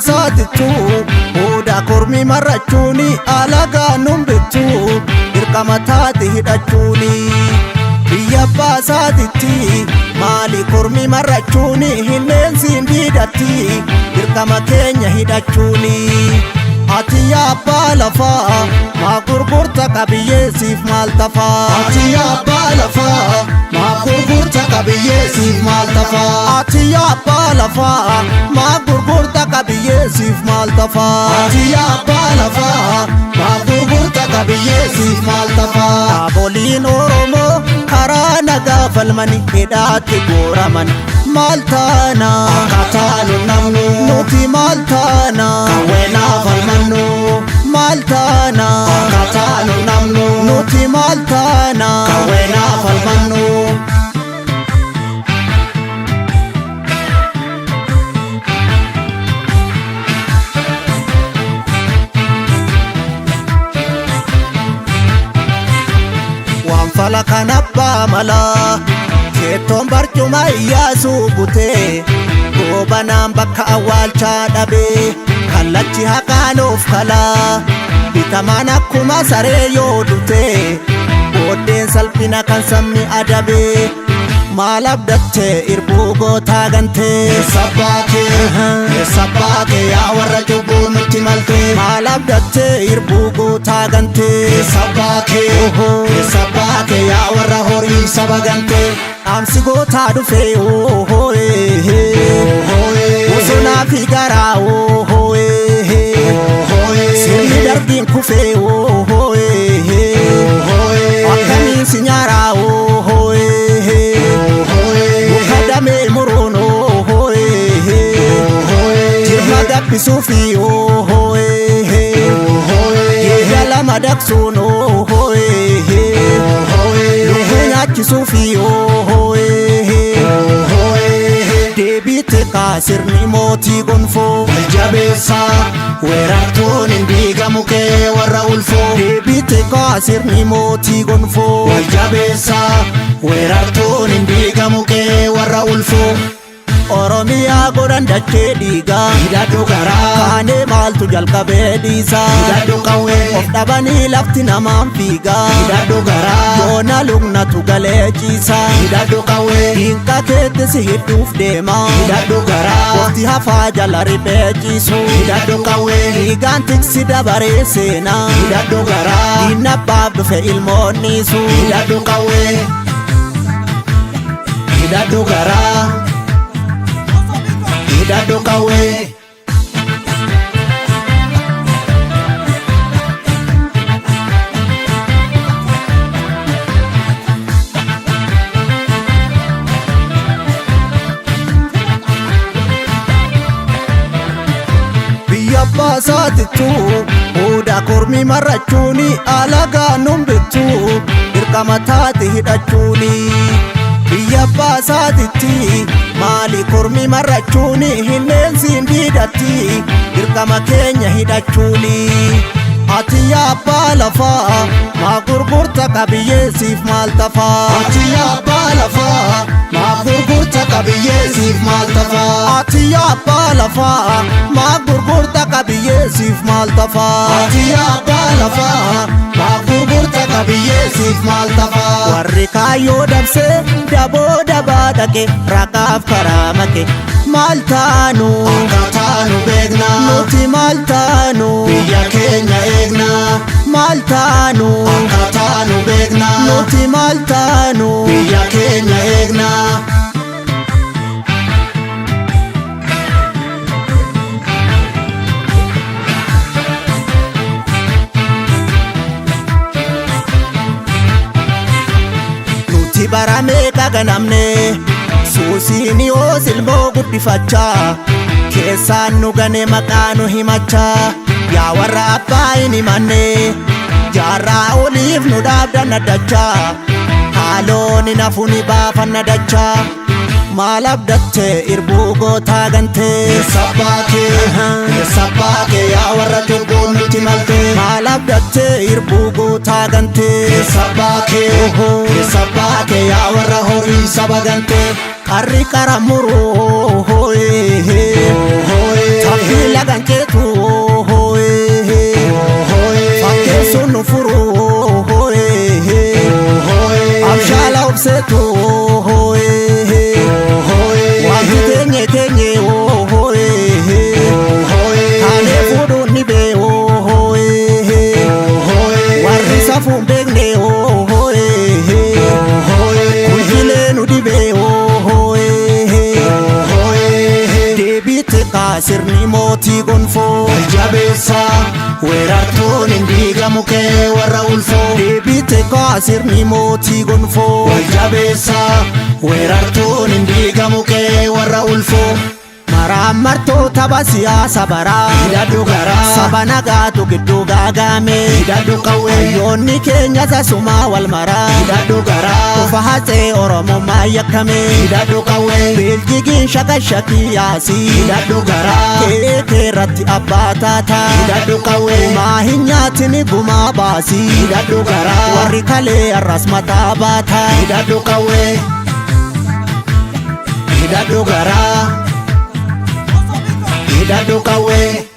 baasaatittu hooda kormi marrachuuni alagaa nun bittu dirqama taate hidhachuuni. Biyya baasaatitti maali kormi marrachuuni hinneensiin diidatti dirqama keenya hidhachuuni. Ati abbaa lafaa maa gurgurta qabiyyeessiif maal tafaa? Ati abbaa lafaa maa gurgurta qabiyyeessiif maal tafaa? Ati abbaa lafaa maa gurgurta qabiyyeessiif maal tafaa? Ati abbaa lafaa maa gurgurta qabiyyeessiif maal tafaa? Dhaaboliin Oromoo karaa nagaa falmani hidhaatti guuraman maal taana? Akkaataa nu namnu Nuti maal taana? qawweenaa falmannu. Maal taana? Akkaataa nu namnu Nuti maal taana? qawweenaa falmannu. Waan fala kan abbaa malaa keettoon barcuma Iyyaasuu butee goobanaan bakka awwaalchaa dhabee kallachi haqaanuuf kalaa bitamaan akkuma saree yoo dutee booddeen salphina kan sabni adabee maal abdattee irbuu gootaa gantee Eessa baatee eessa baatee yaa warra cubbuu nutti maltee? Maal abdattee irbuu gootaa gantee? Eessa baatee eessa baatee yaa warra horii saba gantee? Dhaamsi gootaa dhufee oohooee bosonaa fi garaa oohooee sirni darbiin kufee oohooee akkamiin si nyaaraa oohooee muka damee muruun oohooee jirma gabbisuufi oohooee yeeyya lama daqsuun oohooee lukkuu nyaachisuufi oohooee deebiitti kaasirni mootii gonfoo. Jabeessaa weerartuun hin diigamu kee warra ulfoo. Deebiitti kaasirni mootii gonfoo. Wal jabeessaa weerartuun hin diigamu kee warra ulfoo. Oromiyaa godhan dachee dhiigaa. Hidhadhu garaa Kaanee maaltu jalqabee dhiisaa. Hidhadhu qawwee Of dhabanii lafti namaan fiigaa. Hidhadhu garaa Yoona lugnatu galee ciisaa. Hidhadhu qawwee Diinqa keetti si hidhuuf deemaa. Hidhadhu garaa Waqti hafaa jala riphee ciisu. Hidhadhu qawwee Dhiigaan tiksi dabaree seenaa. Hidhadhu garaa Diinna abbaaf dhufe ilmoonniisu. Hidhadhu qawwee Hidhadhu garaa Hidhadhu qawwee. Biyya baasaatittu hooda kormi marrachuuni alagaa nun bittu dirqama taate hidhachuuni. Biyya baasaatitti maali kormi marrachuuni hinneensiin diidatti dirqama keenya hidhachuuni. Ati abbaa lafaa maa gurgurta qabiyyeessiif maal tafaa? Ati abbaa lafaa maa gurgurta qabiyyeessiif maal tafaa? Ati abbaa lafaa maa gurgurta qabiyyeessiif maal tafaa? Ati abbaa lafaa maa gurgurta qabiyyeessiif maal tafaa? Warri kaayyoo dabsee daboo dabaa dhaqe raqaaf karaa make maal taanu? Akkaataa nu beekna Nuti maal taanu? Biyya keenya eegna. Maal taanu? Akkaataa nu beekna Nuti maal taanu? Biyya keenya eegna. Nuti baramee qaganamne suusiin yoo silmoo guddifachaa keessaan nu gane maqaa nu himachaa yaa warra abbaa hin himanne jaarraa oliif nu dhaabdan addachaa haaloon hin hafu ni baafanna dachaa maal abdattee irbuu gootaa gantee? Eessa baatee eessa baatee yaa warra cubbuun nutti maltee? Maal abdattee irbuu gootaa gantee? Eessa baatee eessa baatee yaa warra horii saba gantee? Qarri qara muruu. Taffi Lagan ceetu. Fakkeessuun nu furu. Abshaala obseetu. Wanti teenye teenye. Taanee fuudhuun ni bee. Warri safuun beekne. Kunjilee nu dhibee. Deebiitti kaasirni mootii gonfoo. Jabeessa weerartuun hin diigamu kee warra ulfoo. Deebiitti kaasirni mootii gonfoo. Jabeessa weerartuun hin diigamu kee warra ulfoo. Maraan tapha siyaasa baraa. Hidhadhu garaa. Saba nagaatu gidduu gaagame. Hidhadhu qawwee. Hayyoonni keenya sasumaa wal maraa. Hidhadhu garaa. Kufa haxee Oromummaa yakkame. Hidhadhu qawwee. Beeljigiin shakashakii yaasii. Hidhadhu garaa. Kee keerratti abbaa taataa. Hidhadhu qawwee. Gumaa hin nyaatini gumaa baasii. Hidhadhu garaa. Warri kalee arras mataa baataa. Hidhadhu qawwee. Hidhadhu garaa. Hidhadhu qawwee.